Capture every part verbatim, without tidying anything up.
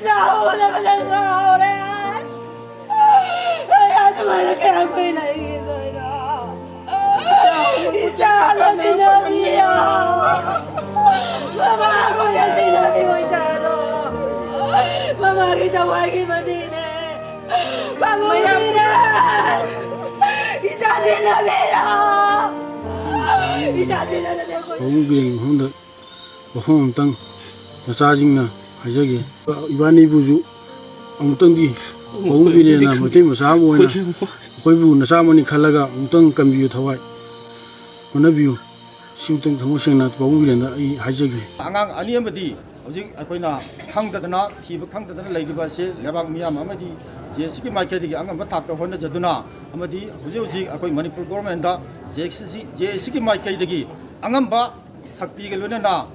ꯆꯥꯎꯕꯗ ꯐꯖꯅ ꯉꯥꯎꯔꯦ꯫ ꯑꯩ ꯑꯁꯨꯃꯥꯏꯅ ꯀꯌꯥꯝ ꯀꯨꯏꯅ ꯍꯤꯡꯈꯤꯗꯣꯏꯅꯣ? ꯏꯆꯥꯗꯣ ꯁꯤꯟꯅꯕꯤꯌꯣ꯫ ꯃꯃꯥ ꯑꯩꯈꯣꯏꯅ ꯁꯤꯟꯅꯕꯤꯌꯣ ꯏꯆꯥꯗꯣ꯫ ꯃꯃꯥꯒꯤ ꯊꯋꯥꯏꯒꯤ ꯃꯅꯤꯅꯦ꯫ ꯄꯥꯕꯨꯡꯅꯤꯅꯦ꯫ ꯏꯆꯥ ꯁꯤꯟꯅꯕꯤꯔꯣ꯫ ꯏꯆꯥ ꯁꯤꯟꯅꯗ꯭ꯔꯗꯤ ꯑꯩꯈꯣꯏ ꯄꯥꯕꯨꯡ ꯕꯤꯔꯦꯟꯒꯤ ꯃꯐꯝꯗ ꯋꯥꯐꯝ ꯑꯃꯇꯪ ꯃꯆꯥꯁꯤꯡꯅ ꯍꯥꯏꯖꯒꯦ꯫ ꯏꯕꯥꯅꯤꯕꯨꯁꯨ ꯑꯃꯨꯛꯇꯪꯗꯤ ꯄꯥꯕꯨꯡ ꯕꯤꯔꯦꯟꯅ ꯃꯩꯇꯩ ꯃꯆꯥ ꯑꯃ ꯑꯣꯏꯅ ꯑꯩꯈꯣꯏꯕꯨ ꯅꯆꯥ ꯑꯃꯅꯤ ꯈꯜꯂꯒ ꯑꯃꯨꯛꯇꯪ ꯀꯟꯕꯤꯌꯨ, ꯊꯋꯥꯏ ꯍꯣꯠꯅꯕꯤꯌꯨ꯫ ꯁꯤꯃꯇꯪ ꯊꯃꯣꯏ ꯁꯦꯡꯅ ꯄꯥꯕꯨꯡ ꯕꯤꯔꯦꯟꯗ ꯑꯩ ꯍꯥꯏꯖꯒꯦ꯫ ꯑꯉꯥꯡ ꯑꯅꯤ ꯑꯃꯗꯤ ꯍꯧꯖꯤꯛ ꯑꯩꯈꯣꯏꯅ ꯈꯪꯗꯗꯅ, ꯊꯤꯕ ꯈꯪꯗꯗꯅ ꯂꯩꯔꯤꯕ ꯑꯁꯤ ꯂꯩꯕꯥꯛ ꯃꯤꯌꯥꯝ ꯑꯃꯗꯤ ꯖꯦ ꯑꯦ ꯁꯤꯒꯤ ꯃꯥꯏꯀꯩꯗꯒꯤ ꯑꯉꯝꯕ ꯊꯥꯛꯇ ꯍꯣꯠꯅꯖꯗꯨꯅ, ꯑꯃꯗꯤ ꯍꯧꯖꯤꯛ ꯍꯧꯖꯤꯛ ꯑꯩꯈꯣꯏ ꯃꯅꯤꯄꯨꯔ ꯒꯣꯔꯃꯦꯟꯗ ꯖꯦ ꯑꯦ ꯁꯤ, ꯖꯦ ꯑꯦ ꯁꯤꯒꯤ ꯃꯥꯏꯀꯩꯗꯒꯤ ꯑꯉꯝꯕ ꯁꯛꯇꯤꯒ ꯂꯣꯏꯅꯅ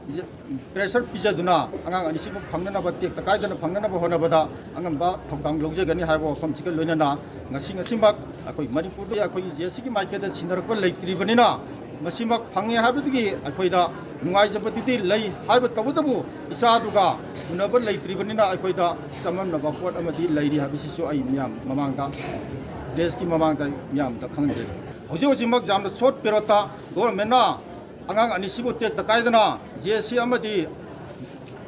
pressure ꯄꯤꯖꯗꯨꯅ ꯑꯉꯥꯡ ꯑꯅꯤꯁꯤꯕꯨ ꯐꯪꯅꯅꯕ, ꯇꯦꯛꯇ ꯀꯥꯏꯗꯅ ꯐꯪꯅꯅꯕ ꯍꯣꯠꯅꯕꯗ ꯑꯉꯝꯕ ꯊꯧꯗꯥꯡ ꯂꯧꯖꯒꯅꯤ ꯍꯥꯏꯕ ꯋꯥꯐꯝꯁꯤꯒ ꯂꯣꯏꯅꯅ ꯉꯁꯤ, ꯉꯁꯤꯃꯛ ꯑꯩꯈꯣꯏ ꯃꯅꯤꯄꯨꯔꯗ ꯑꯩꯈꯣꯏꯒꯤ ꯖꯦ ꯑꯦ ꯁꯤꯒꯤ ꯃꯥꯏꯀꯩꯗ ꯁꯤꯟꯅꯔꯛꯄ ꯂꯩꯇ꯭ꯔꯤꯕꯅꯤꯅ, ꯃꯁꯤꯃꯛ ꯐꯪꯉꯦ ꯍꯥꯏꯕꯗꯨꯒꯤ ꯑꯩꯈꯣꯏꯗ ꯅꯨꯡꯉꯥꯏꯖꯕꯗꯨꯗꯤ ꯂꯩ ꯍꯥꯏꯕ, ꯇꯧꯕꯇꯕꯨ ꯏꯆꯥꯗꯨꯒ ꯎꯅꯕ ꯂꯩꯇ꯭ꯔꯤꯕꯅꯤꯅ ꯑꯩꯈꯣꯏꯗ ꯆꯃꯝꯅꯕ ꯄꯣꯠ ꯑꯃꯗꯤ ꯂꯩꯔꯤ ꯍꯥꯏꯕꯁꯤꯁꯨ ꯑꯩ ꯃꯤꯌꯥꯝ ꯃꯃꯥꯡꯗ, ꯄ꯭ꯔꯦꯁꯀꯤ ꯃꯃꯥꯡꯗ ꯃꯤꯌꯥꯝꯗ ꯈꯪꯍꯟꯖꯔꯤ꯫ ꯍꯧꯖꯤꯛ ꯍꯧꯖꯤꯛꯃꯛ ꯌꯥꯝꯅ short periodꯇ ꯒꯣꯔꯃꯦꯟꯅ ꯑꯉꯥꯡ ꯑꯅꯤꯁꯤꯕꯨ ꯇꯦꯛꯇ ꯀꯥꯏꯗꯅ ꯖꯦ ꯑꯦ ꯁꯤ ꯑꯃꯗꯤ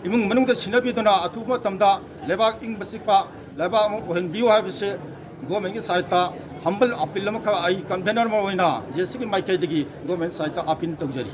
ꯏꯃꯨꯡ ꯃꯅꯨꯡꯗ ꯁꯤꯟꯅꯕꯤꯗꯨꯅ ꯑꯊꯨꯕ ꯃꯇꯝꯗ ꯂꯩꯕꯥꯛ ꯏꯪꯕ ꯆꯤꯛꯄ ꯂꯩꯕꯥꯛ ꯑꯃ ꯑꯣꯏꯍꯟꯕꯤꯌꯨ ꯍꯥꯏꯕꯁꯦ ꯒꯣꯔꯃꯦꯟꯒꯤ ꯁꯥꯏꯠꯇ humble appeal ꯑꯃꯈꯛ ꯑꯩ convener ꯑꯃ ꯑꯣꯏꯅ ꯖꯦ ꯑꯦ ꯁꯤꯒꯤ ꯃꯥꯏꯀꯩꯗꯒꯤ ꯒꯣꯔꯃꯦꯟ ꯁꯥꯏꯠꯇ appeal ꯇꯧꯖꯔꯤ꯫